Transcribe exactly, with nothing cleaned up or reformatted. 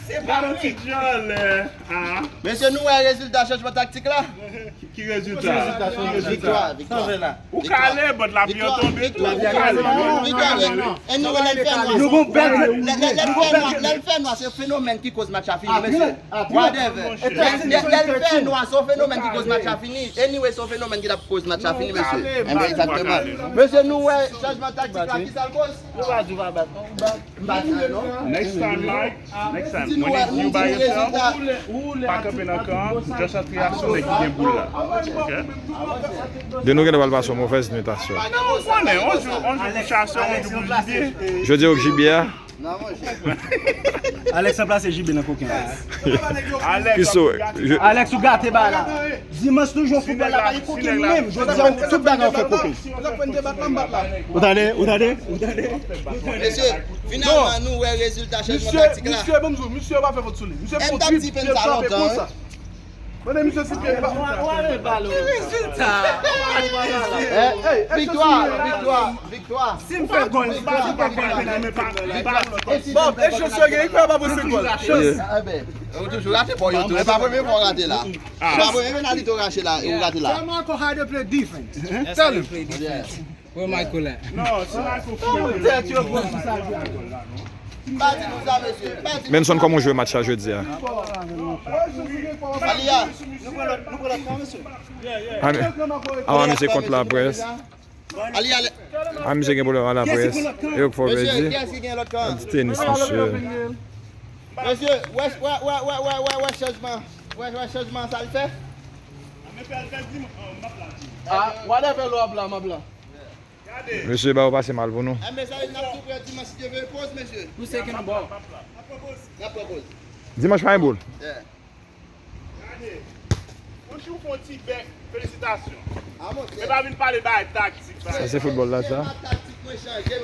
Se pa yon ti djòlè. Ah. Mesye, nou wè rezilta chanjman taktik la? Ki, ki rezilta? Ki rezilta? Viktwa, viktwa. Ou kale, but lapli an tonbe tou. Viktwa, viktwa, viktwa. Anyway, lè l fè nwa, lè, lè, lè l fè nwa, lè l fè nwa, se fenomèn ki koz match la fini, mesye. Whatever. Lè, lè, lè l fè nwa, se yon fenomèn ki koz match la fini. Anyway, se yon fenomèn ki t ap koz match la fini, mesye. Enben, egzakteman. Mesye, nou wè chanjman taktik la, ki sa l koz? Ou pa di w pa bat, non? Ou bat. M pa di non. Next time, Mike. Next time, when it's you by yourself, pa kanpe nan kan an, just antre asou nèg ki gen boul la. Ok? De nou genlè pral pase yon movèz nwit aswè. Non, ou konnen, on jou, on jou pou chasè, on jou pou jibye. Jodi a ou k jibye a? Alex ranplase J B nan koken. Alex, Alex, ou gate bagay la. Dimanch nou jwe foutbòl la, pa gen koken menm. Jodi a, tout bagay ou fè koken. Ou tande? Ou tande? Ou tande? Mesye, finalman, nou wè rezilta chanjman taktik la. Misye, ban m di w, misye pa fè fot sou li. Misye fè yon drib, pye l frape konsa. Mande misye si pye l pa. Ki rezilta? Viktwa, viktwa, viktwa. Si m fè gòl, si m fè gòl, men pa, pa. Bon, e chans yo gen, li kwè pa poze gòl. Chans. Ou toujou rate bò yo tou. E pa premye fwa w rate la. E pa premye penalti w rate la, ou rate la. Tell him. Wè Michael la. Non, se Michael ki mete. Benson, kòman w jwe match la jodi a? Awa, misye kont laprès. Awa, misye gen pwoblèm ak laprès. E yo k fè w pèdi. Ti tenis, mesye. Mesye, wè, wè, wè chanjman. Wè, wè chanjman sa l fè. Ah, whatever lò ap la, m ap la. Mesye, ba yo pase mal pou nou. Eh, mezanmi, n ap tou prè dimanch, si Dye vle, poz, mesye. Pou se ke nou bon. N ap pran poz. Dimanch pa gen boul. Yeah. Gade. Monchè, ou fè yon ti bèk. Felisitasyon. Ah, monchè. Men pa vin pale bagay taktik, bagay. Sa se foutbòl la, sa. Se pa taktik mwen chanje,